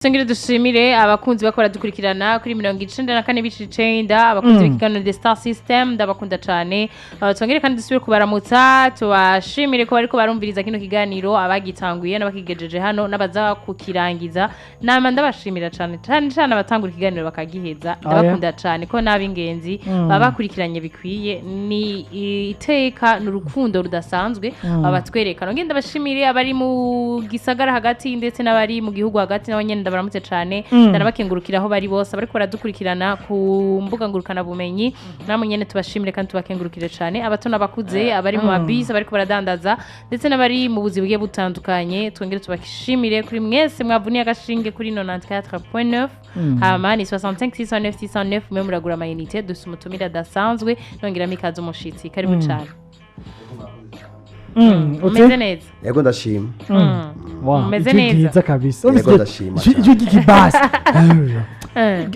Sengere dushimire abakunzi bakora dukurikirana kuri 94.9, abakunzi b'ikiganiro The Star System, ndabakunda cyane. Twongere kandi dusubire kubaramutsa, tubashimire ko bariko barumviriza kino kiganiro, abagitanguye n'abakigejeje hano n'abaza kukirangiza. Nama ndabashimira cyane cyane cyane abatangura ikiganiro bakagiheza. Ndabakunda cyane ko n'ab'ingenzi baba bakurikiranye bikwiye. Ni iteka n'urukundo rudasanzwe babatwereka. Nongere ndabashimire abari mu gisagara hagati ndetse n'abari mu gihugu hagati, nabo nyene ndabaramutse cyane. Ndanabakengurukira aho bari bose abariko baradukurikirana ku mbuga ngurukana bumenyi, namwe nyene tubashimire kandi tubakengurukire cyane, abato n'abakuze, abari mu mabisi, abariko baradandaza ndetse n'abari mu buzi bugiye butandukanye. Twongere tubashimire kuri mwese mwavuniye agashinge kuri 94.9. Hama ni 65 609 609, mwe muragura ama unité. Dufise umutumire adasanzwe, nongeramo ikaze umushitsi. Karibu cyane. Umeze neza? Yego, ndashima. Wow, Umeze ijwi neza. ryiza kabisa. Yego, ndashima Ijwi cyane. Ijwi ry'ikibasi.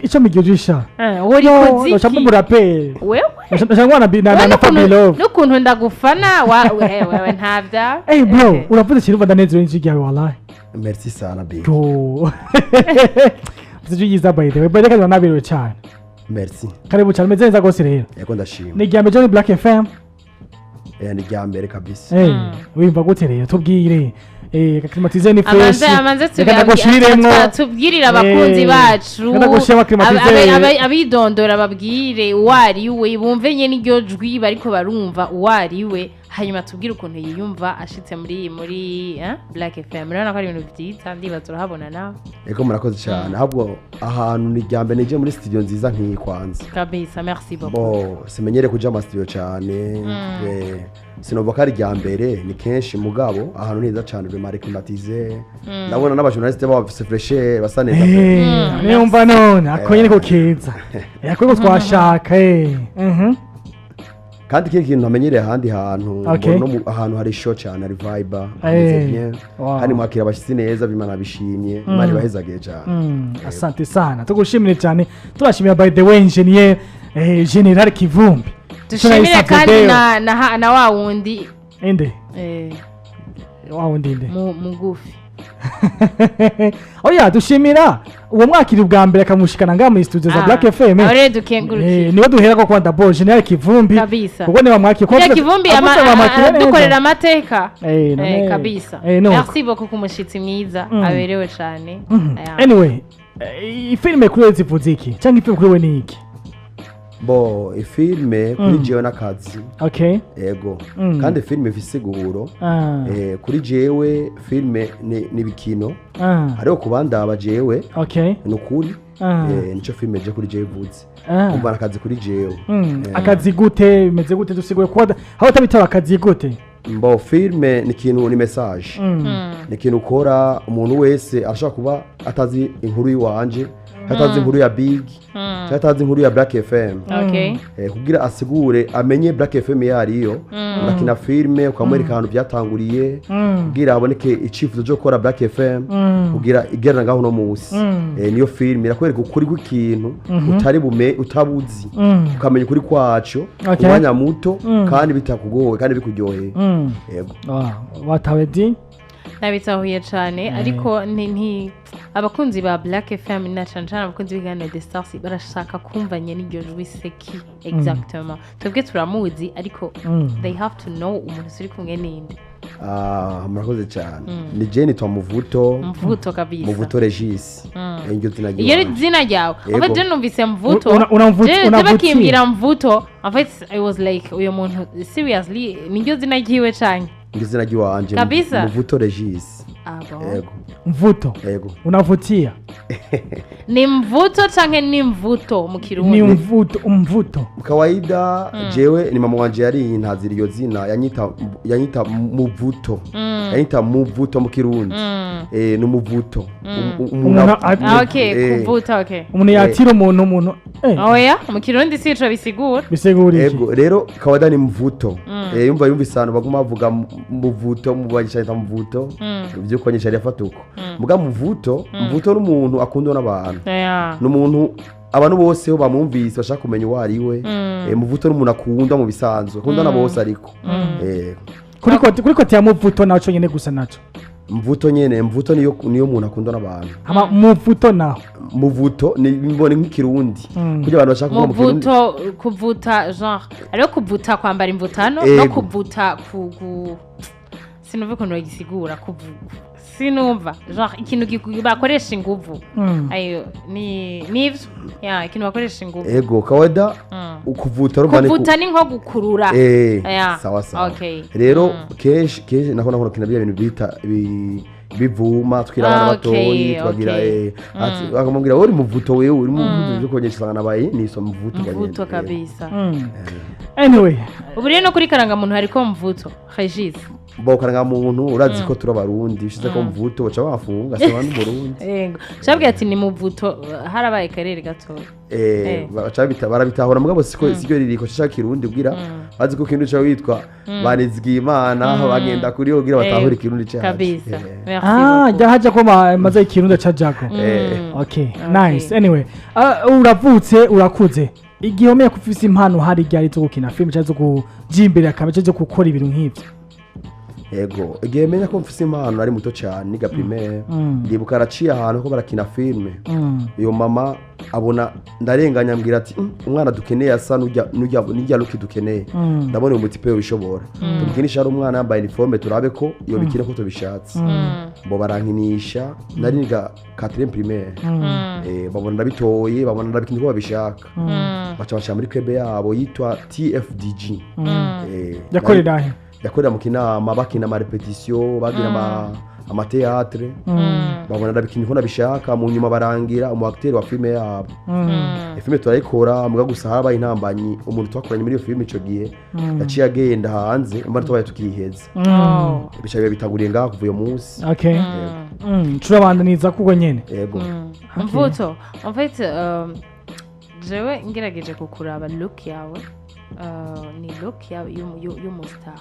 Ico migijisha. Uri Ndashaka kuziki umuraperi. Wewe? Ndashaka na na Wewe na Fabio. N'ukuntu ndagufana wewe ntabya. Eh bro, uravuze ikintu mba ndanezerewe n'ijwi ryawe, wallahi. Merci sana, big. Yo. Ufite ijwi ryiza, by the way. By the way, kandi wanaberewe cyane. Merci. Karibu cyane, umeze neza rwose rero. Yego, ndashima. Ni irya mbere muri Black FM. Eh, ni irya mbere kabisa. Eh, wimva gute rero? Tubwire. Eh, climatisé ni fresh. Amanze Reka ndagushiriremwo. tubwirire abakunzi bacu. Reka ndagushiremo climatiseur. Abidondora, babwire uwo ari we, bumve nyene iryo jwi bariko barumva uwo ari we, hanyuma tubwire ukuntu yiyumva ashitse muri Black FM. Urabona ko ari ibintu vyiza, ndibaza urahabona nawe. Yego, murakoze cyane. Ahubwo ahantu ni irya mbere nije muri studio nziza nk'iyi kwanza. Kabisa, merci beaucoup. Bo simenyere kuja ama studio cyane. Sinumva ko ari irya mbere, ni kenshi, mugabo ahantu ni heza cyane, vraiment climatisé. Ndabona n'aba journaliste baba bafise fraîcheur, basa neza pe. Eh, niyo none ako nyene ko keza. Ako ko twashaka eh. Kandi ikindi kintu ntamenyereye ahandi hantu, mbona no ahantu hari show cyane, hari vibe, hameze bien. Kandi mwakira abashyitsi neza, bimana bishimye, Imana ibahezagiye cyane. Asante sana, tugushimire cyane. Turashimira, by the way, engineer General Kivumbi. Dushimire Turayisavye kandi Deo. na wa wundi. Inde? Wa wundi inde? Mugufi. Oya, dushimira uwo mwakiri ubwa mbere akamushikana ngaha muri studio za Black FM. Aho rero dukengurukiye. Niwe duhera ko kwanda bo General Kivumbi. Kabisa. Kuko niba mwakiri Kuko Kivumbi dukorera amateka. None Kabisa. Nuko. Merci beaucoup ku mushitsi mwiza, aberewe cyane. Aya. Anyway, ifilme kuri we zivuze iki, cyangwa ifilme kuri we ni iki? Bo ifilme kuri jewe n'akazi. Yego. Kandi filime ifise igihuro. Kuri jewe filime ni ibikino. Hariho kubandaba jewe ni ukuri. Nico filime je kuri jewe ivuze. Kumva akazi kuri jewe. Akazi gute? Bimeze gute? Dusigure kuba aho utabitaba akazi gute? Mbo filime ni ikintu, ni message. Ni ikintu ukora, umuntu wese arashobora kuba atazi inkuru y'iwanje, atazi inkuru ya Big, cyangwa atazi inkuru ya Black FM. Kugira asigure amenye Black FM iyo ariyo, urakina filime ukamwereka ahantu byatanguriye, kugira haboneke icyifuzo cyo gukora Black FM, kugira igerera ngaho uno munsi. Niyo filime irakwereka ukuri kw'ikintu utari bume utabuzi, ukamenya ukuri kwaco mu mwanya muto kandi bitakugoye kandi bikuryoheye. Yego. Ah, watawe di. Nabitahuye cyane, ariko ni abakunzi ba Black FM na cyane cyane abakunzi b'ibiganiro The Stars barashaka kumva nyene iryo jwi, c'est qui exactement? Twebwe turamuzi, ariko they have to know umuntu turi kumwe ninde. Ah, murakoze cyane. Ni Jane twa Muvuto. Mvuto kabisa. Muvuto Regis. Iryo zina Iyo ari ry'iwanje. izina ryawe? Yego. En fait, je numvise Mvuto. Unamvuti- Je unavutiye. bakimbwira Mvuto, en fait I was like, uyo muntu seriously niryo zina ryiwe canke? Iryo zina ry'iwanje. Kabisa. Muvuto Regis. Ah bon. Yego. Mvuto. Yego. Unavutia. Ni Mvuto canke ni Mvuto mu Ni Kirundi? Mvuto, Mvuto. Kawaida jewe ni mama wanje yari ntazira iryo zina, yanyita Muvuto, yanyita Muvuto mu Kirundi. Ni umuvuto. Umuntu Ah, okay. Kuvuta, okay. Umuntu yatira umuntu. Oya, mu Kirundi sico bisigura. Bisigura iki? Ego rero, kawaida ni Mvuto. Yumva isano baguma bavuga Muvuto, mubanyisha Muvuto, ibyo konyesha yafata uko muga Muvuto. Muvuto n'umuntu akundwa n'abantu. Ni umuntu abantu bose iyo bamwumvise bashaka kumenya uwo ari we. Muvuto n'umuntu akunda mu bisanzwe, akunda na bose, ariko Kuri côté ya Muvuto naco nyene gusa naco. Mvuto nyene, mvuto niyo umuntu akunda n'abantu. Hama muvuto naho? Muvuto ni mbone nk'ikirundi kugira abantu bashaka kuvuga mu Kirundi. Muvuto, kuvuta, genre hariho kuvuta kwambara imvutano no Ego. kuvuta kugu, sinumva ukuntu bagisigura, sinumva, genre ikintu bakoresha inguvu. Ayo ni nivyo ya ikintu bakoresha inguvu. Ego, kawaida ukuvuta urumva ni Kuvuta ni nko gukurura. Ya, sawa sawa. Okay. Rero kenshi kenshi nako kina bya bintu bita bivuma twira abana batoyi tubagira bakamubwira wowe uri muvuto, wewe uri muvuto, byo konyesha usanga nabaye niso muvuto. Mvuto kabisa. Anyway. Ubu rero no kuri karangamuntu hariko Mvuto Regis. Bo karanga muntu, urazi ko turi abarundi, ushize ko mvuto baca bafunga se abandi Burundi. Yego, cabwiye ati ni muvuto, harabaye karere gatoya. Baca barabitahura, mugabo siko siryo ririko shaka Kirundi ubwira bazi ko kintu cyo witwa Banizigimana bagenda kuri yo kugira batahure Kirundi cyacu. Kabisa. Merci Ah, beaucoup. jya haja ko maze ikirundi ca jago. Okay, nice. Anyway, uravutse, urakuze, igihe umenya ko ufise impano hari igihe ari zo gukina filime cyangwa zo kuja imbere ya kamera cyangwa zo gukora ibintu nk'ivyo? Yego, igihe menya ko mfise impano ari muto cyane, niga primaire. Ndibuka araciye ahantu ko barakina filime. Iyo mama abona ndarenganya, ambwira ati: Umwana dukeneye asa n'ujya n'ujya n'ijya look dukeneye." Ndabona uyu mutipe ubishobora, tumukinisha ari umwana yambaye uniforme, turabe ko iyo bikina ko tubishatse. Bo barankinisha, nari niga quatrième primaire. Babona ndabitoye, babona ndabikina uko babishaka, baca bashira muri club yabo yitwa TFDG. Yakorera he? Yakorera mu Kinama, bakina ama répétition, bagira ama théâtre. Babona ndabikina uko nabishaka, mu nyuma barangira umu acteur wa filime yabo. Iyo filime turayikora, muga gusa harabaye intambanyi, umuntu twakoranye muri iyo filime ico gihe yaciye agenda hanze, mbona tubaye tukiheza. Oh. Bica biba bitanguriye ngaho kuva uyo munsi. Okay, turabandaniza kuko nyene. Yego. Mvuto, en fait, jewe ngerageje kukuraba, look yawe ni look y'umustar,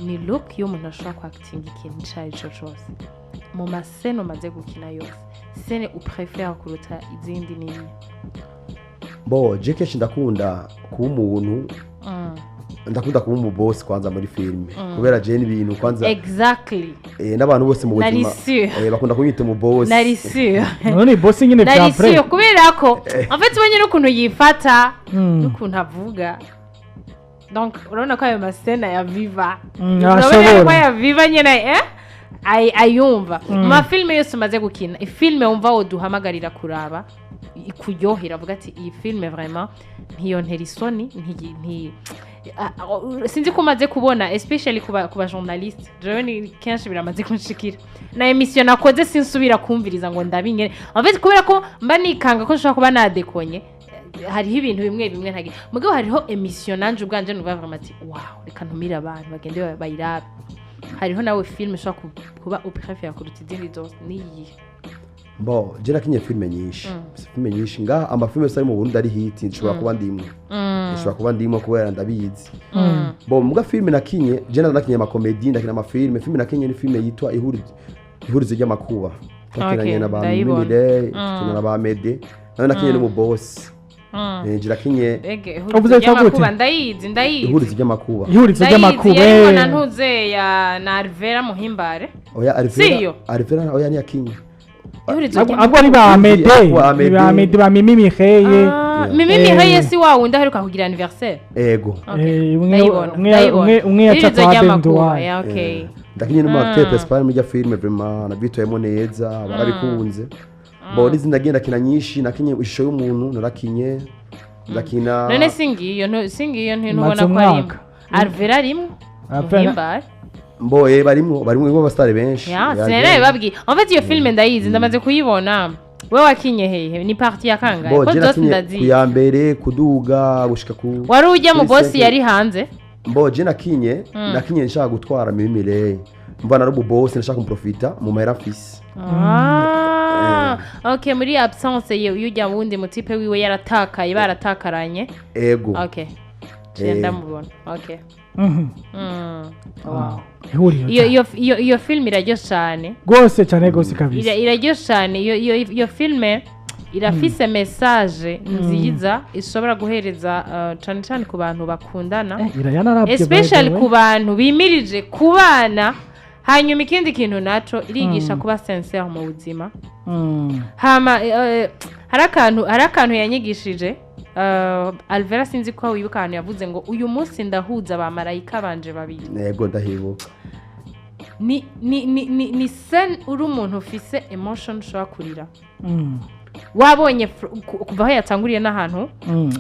ni look y'umuntu ashobora kwakitinga ikintu ico ari cyo cose. Mu ma scènes umaze gukina yose, scène uprefera kuruta izindi ni imwe? Bo je kenshi ndakunda kuba umuntu, ndakunda kuba umubosi kwanza muri filime, kubera je n'ibintu kwanza n'abantu bose mu Nari buzima sûre. Bakunda kunyita umubosi. Nari sûre. None bosi nyine bya Nari vrai? sûre, kubera ko en fait ubonye n'ukuntu yifata, n'ukuntu avuga, donc urabona ko ayo ma scènes ya viva, urabona ashobora. ko aya viva nyene ayumva. Mu mafilime yose umaze gukina, ifilime wumva woduhamagarira kuraba ikuryohera, avuga ati iyi filime vraiment ntiyontera isoni, sinzi ko umaze kubona, especially ku ba journaliste, jewe ni kenshi biramaze kunshikira na émission nakoze sinsubira kumviriza ngo ndabingene, en fait kubera ko mba nikanga ko nshobora kuba nadekonye. Hariho ibintu bimwe bimwe ntagira, mugabo hariho émission nanje ubwanje numva vraiment ati wow, reka ntumire abantu bagende bayirabe. Hariho nawe filime ushobora kuba uprefera kuruta izindi zose, niyihe? Bo je nakinye filime nyinshi, filime nyinshi ngaha, amafilime yose ari mu Burundi ari hit nshobora kuba ndimwe, nshobora kuba ndimwe kubera ndabizi. Bo muga filime nakinye, je nakinye ama comédie, ndakina amafilime. Filime nakinye ni filime yitwa Ihurizo ry'Amakuba, twakinanye na ba ndayibona. Mimire, tukina na ba Mede, nawe nakinye n'umubosi. Je nakinye Ege, Uvuze Ihurizo yitwa gute? ry'Amakuba, ndayizi, ndayizi. Ihurizo ry'Amakuba. Ihurizo Ndayizi. ry'Amakuba. Yarimo na ntuze ya na Alvera Muhimbare. Oya, Alvera. Siyo? Alvera oya, ntiyakinye. Ihurizo Ahubwo ari ba Amede. Ahubwo Amede. Ni ba Amede, ba Mimi Miheye. Ah, Mimi Miheye si wa wundi aheruka kugira anniversaire? Ego. Okay. Umwe Ndayibona, ndayibona. umwe yaca Ihurizo kwa ry'Amakuba, Benduwayo. ya, okay. Ndakinye n'umu acteur principal muri filime, vraiment nabitoyemo neza, barabikunze. Bo n'izindi nagiye ndakina nyinshi, nakinye Ishusho y'Umuntu, narakinye, ndakina. None singiyo singiyo ntubona Maze ko arimo umwaka. Alvera arimwo? Alvera. Muhimbare. Mbo barimwo, barimwo abasitari benshi. Ya, Ya, sinari babwiye. En fait iyo filime ndayizi, ndamaze kuyibona. We wakinye hehe? Ni partie ya kangahe? Bo Ko je zose nakinye ku ndazizi. ya mbere kuduga gushika ku Wari ujya mu kuri bosi cinq. yari hanze? Mbo je nakinye nshaka gutwara Mimire, mbona nari umubosi, nashaka kumuprofita mu mahera mfise. Ah, okay, muri absence ye yujya wundi mutipe wiwe yaratakaye, baratakaranye. Ego. Okay. Ciye ndamubona. Okay. Wow. Ihuriro Iyo iyo film iraryoshe cyane. Rwose cyane rwose kabisa. Iraryoshe cyane. Iyo filme irafise message nziza ishobora guhereza cane cane ku bantu bakundana. Irayanarabye by the Especially way. ku bantu bimirije kubana. Hanyuma ikindi kintu naco, irigisha kuba sincère mu buzima. Hama hari akantu yanyigishije Alvera, sinzi ko wibuka ahantu yavuze ngo uyu munsi ndahuza abamarayika banje babiri. Yego, ndahibuka. Ni scène uri umuntu ufise émotion ushobora kurira. Wabonye kuva aho yatanguriye n'ahantu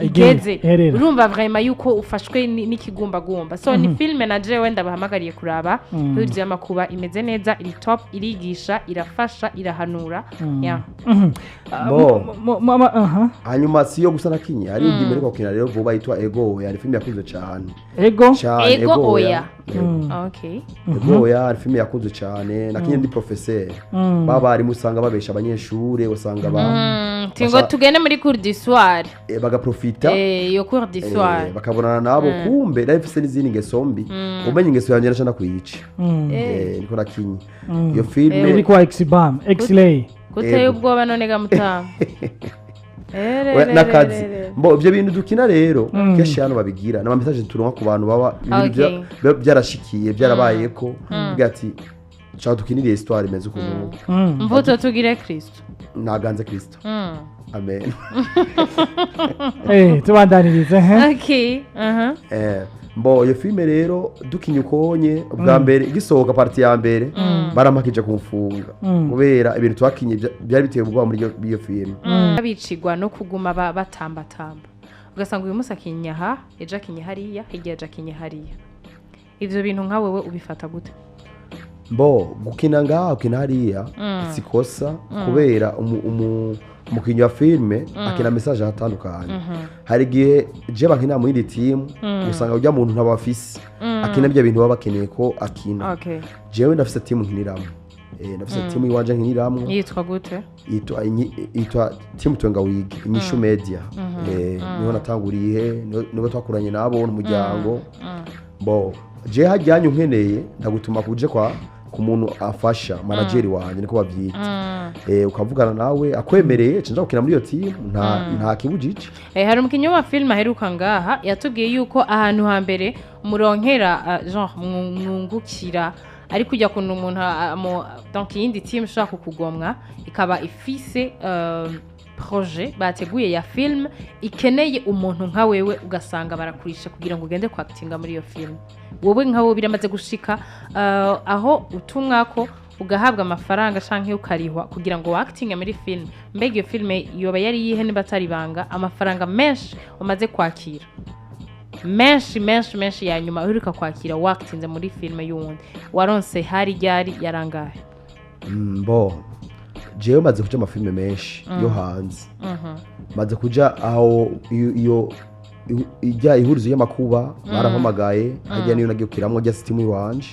igeze, Iherera. urumva vraiment yuko ufashwe n'ikigumbagumba. So ni filme na jewe ndabahamagariye kuraba. Ihurizo y'amakuba imeze neza, iri top, irigisha, irafasha, irahanura. Yeah. Bo. Aha. Hanyuma si yo gusa nakinye, hari indi mperuka gukina rero vuba yitwa Ego Oya, ni filime yakunzwe cyane. Ego? Cyane. Ego Oya. Yego. Okay. Ego Oya ni filime yakunzwe cyane, nakinye ndi professeur. Baba barimu usanga babesha abanyeshure, usanga ba Tingo tugende muri cours du soir. Bagaprofita. Iyo cours du soir. Bakabonana nabo, kumbe nari mfise n'izindi ngeso mbi. Umenye ingeso yanjye naca ndakuyica. Niko nakinye iyo filime. Uri kwa Exibam Exlay. Guteye Ego. ubwoba none ga mutama. Oya, n'akazi mbo ibyo bintu dukina rero kenshi hano babigira n'ama message turonka ku bantu baba ibintu biba byarashikiye, byarabayeko, kugira ati shaka dukinire histoire imeze ukuntu. Mvuto tugire Kristo. Naganze Kristo. Amen. Tubandanirize he. Okay, aha. Mbo iyo filime rero dukinye ukonye ubwa mbere igisohoka, partie ya mbere baramakije kumfunga kubera ibintu twakinye byari biteye ubwoba muri iyo filime. Bicigwa no kuguma batambatamba, ugasanga uyu munsi akinye aha, ejo akinye hariya, hirya ejo akinye hariya. Ivyo bintu nka wewe ubifata gute? Mbo gukina ngaha, gukina hariya sikosa, kubera umukinnyi wa filime akina message ahatandukanye. Hari igihe je bankina mu yindi team, usanga ujya muntu ntabafise akina bya bintu baba bakeneye ko akina. Jewe ndafise team nkiniramo, ndafise team iwanje nkiniramwo. Yitwa gute? Yitwa team Twenga Wig Inyishu Media. Niho natanguriye, niho twakuranye nabo n'umuryango. Bo je hajyanye unkeneye ndagutuma kuje kwa ku muntu afasha manager wanjye, niko bavyita. Ukavugana nawe akwemereye cinja gukina muri iyo team, nta kibujije. Hari umukinnyi wa filime aheruka ngaha yatubwiye yuko ahantu hambere muronkera genre mwungukira ari kujya kuntu umuntu donc iyindi team ishobora kukugomwa ikaba ifise projet bateguye ya film ikeneye umuntu nka wewe, ugasanga barakurisha kugira ngo ugende kwakitinga muri iyo film. Wowe nka wowe biramaze gushika aho utumwa ko ugahabwa amafaranga canke ukarihwa kugira ngo wakitinge muri film? Mbega iyo film yoba yari yihe, niba atari ibanga? Amafaranga menshi umaze kwakira, menshi menshi menshi, ya nyuma uheruka kwakira wakitinze muri filime y'uwundi, waronse hari ryari, yarangahe? Bo jewe maze kuja amafilime menshi yo hanze, maze kuja aho iyo ijya ihurizo y'amakuba barampamagaye, hajya niyo nagiye gukiramwo rya sitimu iwanje.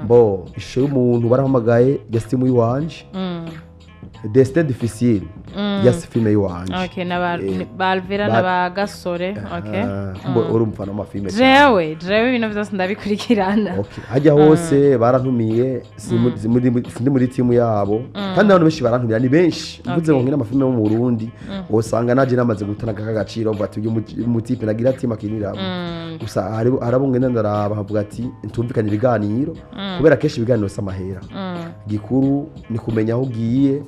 Bo ishusho y'umuntu barampamagaye rya sitimu iwanje, Destin difficile ya filime y'iwanje. Okay, na ba ba Alvera na ba Gasore, okay. Ah, kumbe uri umufana w'amafilime cyane. Jewe ibintu byose ndabikurikirana. Okay. Hajya hose barantumiye, sindi muri timu yabo, kandi abantu benshi barantumira, ni benshi. Mvuze ngo nkina amafilime yo mu Burundi, usanga naje namaze gutana aka gaciro, bavuga ati uyu mutipe nagira timu akiniramo. Gusa hari abo ngenda ndaraba nkavuga ati ntumvikanye ibiganiro, kubera kenshi ibiganiro si amahera. Gikuru ni kumenya aho ugiye,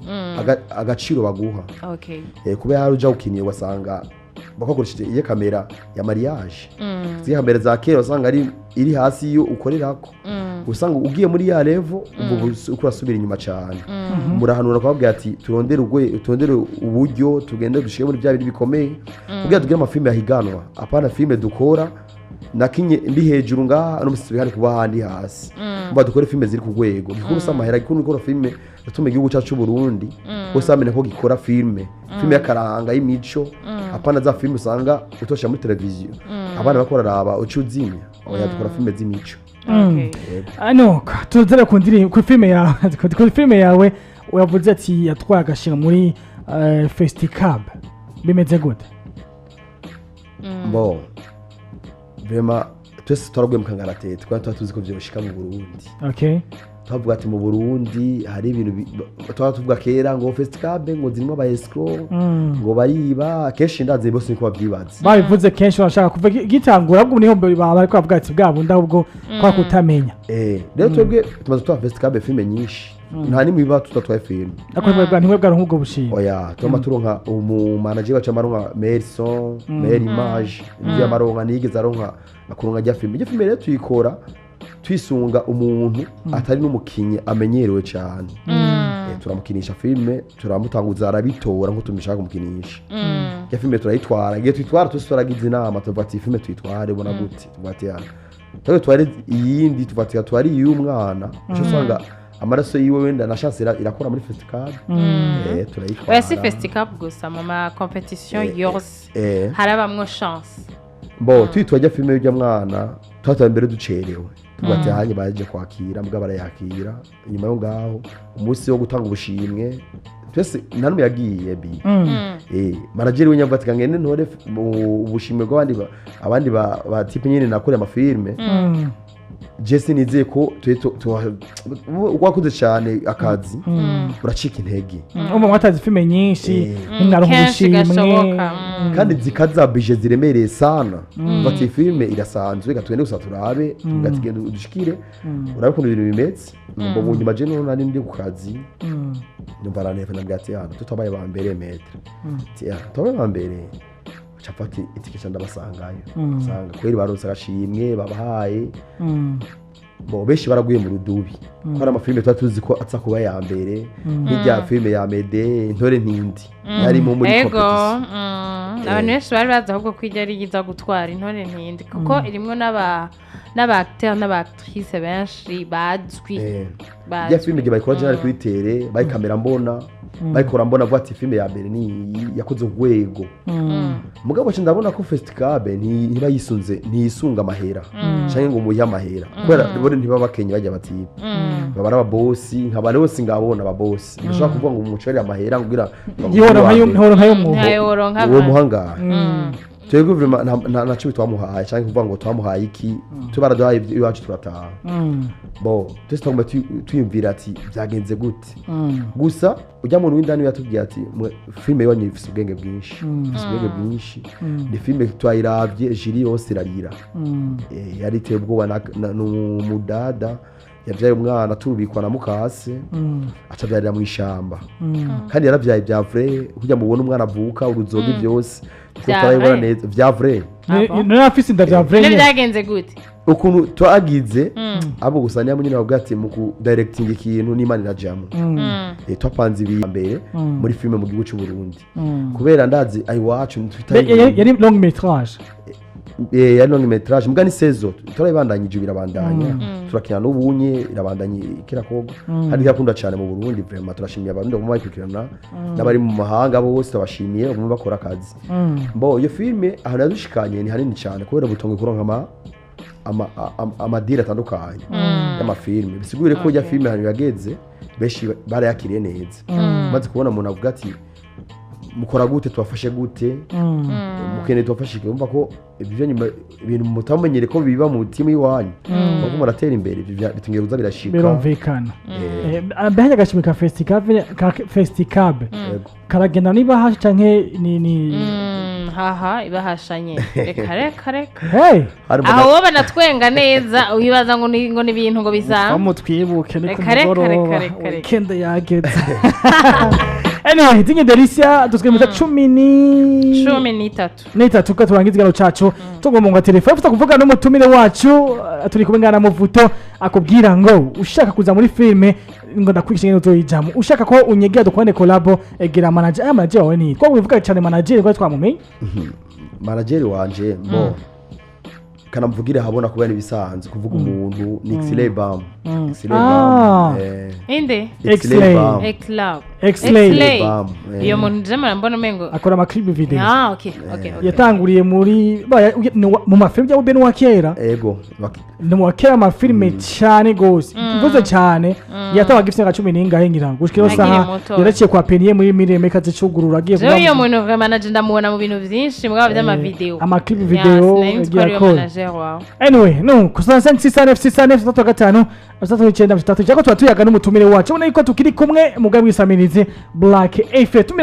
agaciro baguha. Kubera hari uja ukiniye ugasanga bakakoresheje iyo kamera ya mariage, ziriya kamera za kera, usanga ari iri hasi iyo ukorerako, usanga ugiye muri ya level ubu uko urasubira inyuma cyane. Murahanura kubabwira ati turondere turondere uburyo tugende dushike muri bya bindi bikomeye kugira tugire amafilime yahiganwa, apana filime dukora nakinye ndi hejuru ngaha no musubira kuba handi hasi. Mba dukore filime ziri ku rwego. Gikuru si amahera, gikuru ni gukora filime yatuma igihugu cyacu cy'u Burundi bose bamenya ko gikora filime, filime y'akaranga, y'imico, apana za filime usanga utosha muri televiziyo abana bako bararaba uca uzimya. Oya, dukora filime z'imico. Ano tuzere ku ndirimbo, ku filime yawe, ku filime yawe wavuze ati yatwaye agashinga muri Festicab, bimeze gute? Bon, vraiment twese twaraguye mu kangaratete, twari tuba tuzi ko vyoshika mu Burundi. Twavuga ati mu Burundi hari ibintu twaba tuvuga kera ngo Festicab ngo zirimo aba escroc, ngo bariba kenshi. Ndazi bose niko bavyibaza. Babivuze kenshi, bashaka kuva gitangura, ahubwo niho baba bariko bavuga ati bwa bundi ahubwo kwa kutamenya. Rero twebwe tumaze gutwara Festicab filime nyinshi, nta nimwe iba tutatwaye filime. Ariko ntimwe bwaronka ubwo bushimwe? Oya, tuba turonka umu manager wacu amaronka meilleur son, meilleure image, ivyo amaronka niyigeze aronka akuronka rya filime. Iryo filime rero tuyikora twisunga umuntu atari n'umukinyi amenyerewe cyane. Turamukinisha filime, turamutanguza, arabitora nko tumishaka kumukinisha. Ya filime turayitwara, igihe tuyitwara twese turagize inama, tuvuga ati filime tuyitware ubona gute? Tuvuga ati yana twari tware iyindi, tuvuga ati twari iy'umwana uca usanga amaraso yiwe wenda na chance irakora muri festival, turayitwara. Oya, si Festicab gusa, mu ma compétition yose harabamwo chance. Bo tuyitwa rya filime y'urya mwana twataye mbere ducerewe, tuvuga ati hanye baje kwakira mbwa barayakira. Inyuma yo ngaho umunsi wo gutanga ubushimwe twese nta n'umwe yagiye bi manager we nyavuga ati ngende ntore ubushimwe bw'abandi abandi ba type nyine nakoreye amafilme. Jesse nizeye ko wakoze cyane akazi uracika intege. Umva mwatazi filime nyinshi, ntimwaronka Kenshi ubushimwe. gashoboka. Kandi zikazabije ziremereye sana. Bati filime irasanzwe, reka tugende gusa turabe. Tuvuga ati genda udushikire urabe ukuntu ibintu bimeze. Ngo mu nyuma je noneho nari ndi ku kazi, numva arantelefona, ndabwira ati hano tutabaye ba mbere, maître, ati "Ah, tutabaye ba mbere." Aca afata itike ca ndabasangayo, nsanga kweri baronse agashimwe babahaye. Bo benshi baraguye mu rudubi ko hari amafilime tuba tuzi ko aza kuba ya mbere, nk'irya filime ya Mede Intore Ntindi yarimo muri compétition. Abantu benshi bari bazi ahubwo ko ijya ari iza gutwara Intore Ntindi, kuko irimwo n'aba acteur n'aba actrice benshi bazwi. Bazwi. Ya filime igihe bayikora jewe nari kuri terrain, bayikamera mbona, bayikora mbona, avuga ati filime ya mbere ni iyi yakoze urwego. Mugabo nca ndabona ko Festicab ntiba yisunze, ntiyisunga amahera canke ngo muyihe amahera, kubera bo ntibaba bakenye bajya batiba, baba ari ababosi nkaba bose ngabona ababosi ndashobora kuvuga ngo umucorere amahera kugira Ntihora nkayo mwuga. Ntayoronka. Uwo muhangaha twebwe vraiment nta cumi twamuhaye canke kuvuga ngo twamuhaye iki, tubaraduhaye iwacu turataha. Bo twese twagomba twiyumvira ati byagenze gute? Gusa ujya muntu w'indani yatubwiye ati filime iwanyu ifise ubwenge bwinshi, ifise ubwenge bwinshi. Ni filime twayiravye, jury yose irarira. Yari iteye ubwoba n'umudada yavyaye umwana aturubikwa na mukase, aca avyarira mu ishamba, kandi yaravyaye vya vrai, kugira mubone umwana avuka uruzoga byose. Vya turayibona vrai? neza vya vrai. Ah bon? Nari afise inda vya vrai None nyene. byagenze gute? Ukuntu twagize abo gusa niyo nyine bavuga ati mu kudirecting ikintu n'Imana irajamwo. Twapanze ibi mbere muri filime mu gihugu cy'u Burundi, kubera ndazi ayiwacu Yari long métrage? Yari long métrage, mbwa ni saison turayibandanyije, birabandanya, turakina n'ubunye irabandanye ikirakorwa kandi irakunda cyane mu Burundi. Vraiment turashimiye abarundi baguma bayikurikirana n'abari mu mahanga bose turabashimiye, baguma bakora akazi. Bo iyo filime ahantu yadushikanye ni hanini cyane, kubera ubutongo kuronka amadiri atandukanye y'amafilime, bisigure ko ya filime ahantu yageze benshi barayakiriye neza. Maze kubona umuntu avuga ati mukora gute, tubafashe gute, mukeneye tubafashe iki? Wumva ko ibyo nyuma ibintu mutamenyere ko biba mu timu y'iwanyu, ahubwo muratera imbere, ibyo bitungiye kuza birashika. Birumvikana. Mbega agashimwe ka Festicab Yego. karagenda niba hashi canke ni Haha, ibahashanye, reka reka reka. Hey. Hari Aho wowe banatwenga neza wibaza ngo ni ibintu ngo bisanzwe. Bamutwibuke ni ku Reka, reka, mugoroba. reka, reka, reka. Weekend yageze. Anyway, Dinye Delicia, dutwe mu cumi ni 13. 13 ko turangiza ikiganiro cacu, tugomba ngo telefone ufite kuvuga n'umutumire wacu, turi kumwe ngana Muvuto akubwira ngo ushaka kuza muri filime ngo ndakwigisha ingene uzoyijamo, ushaka ko unyegera dukwane collabo, egera manager. Aya manager wawe ni two wivuga cyane manager ko twamumenye. Manager wanje mbo kanamvugire habona kubera ibisanzwe kuvuga umuntu ni Xley Bam, Xley Bam. Inde? Xley Bam. Exclave. Exlay. Bam. Iyo muntu je mbona umengo Akora amaclip video. Ah, okay. Yatanguriye muri ni mu mafilime cyangwa ni uwa kera? Ego. Ni mu wa kera amafilime cyane gose, mvuze cyane yatabaga ifite nka cumi n'ingahe ngira ngo gushika iyo Akiri saha muto. yaraciye kwa Peniye muri Mireme kazicugurura agiye Jewe iyo muntu vraiment naje ndamubona mu bintu vyinshi mugabo vy'amavideo. Amaclip video Sinari nzi ko yagiye ariwe akora. manager. Manager wawe. Anyway, no 65 6 6 6 5 6 9 3 cyangwa tuba tuyaga n'umutumire wacu, ubona yuko tukiri kumwe mugabe w'isamirizi Black FM.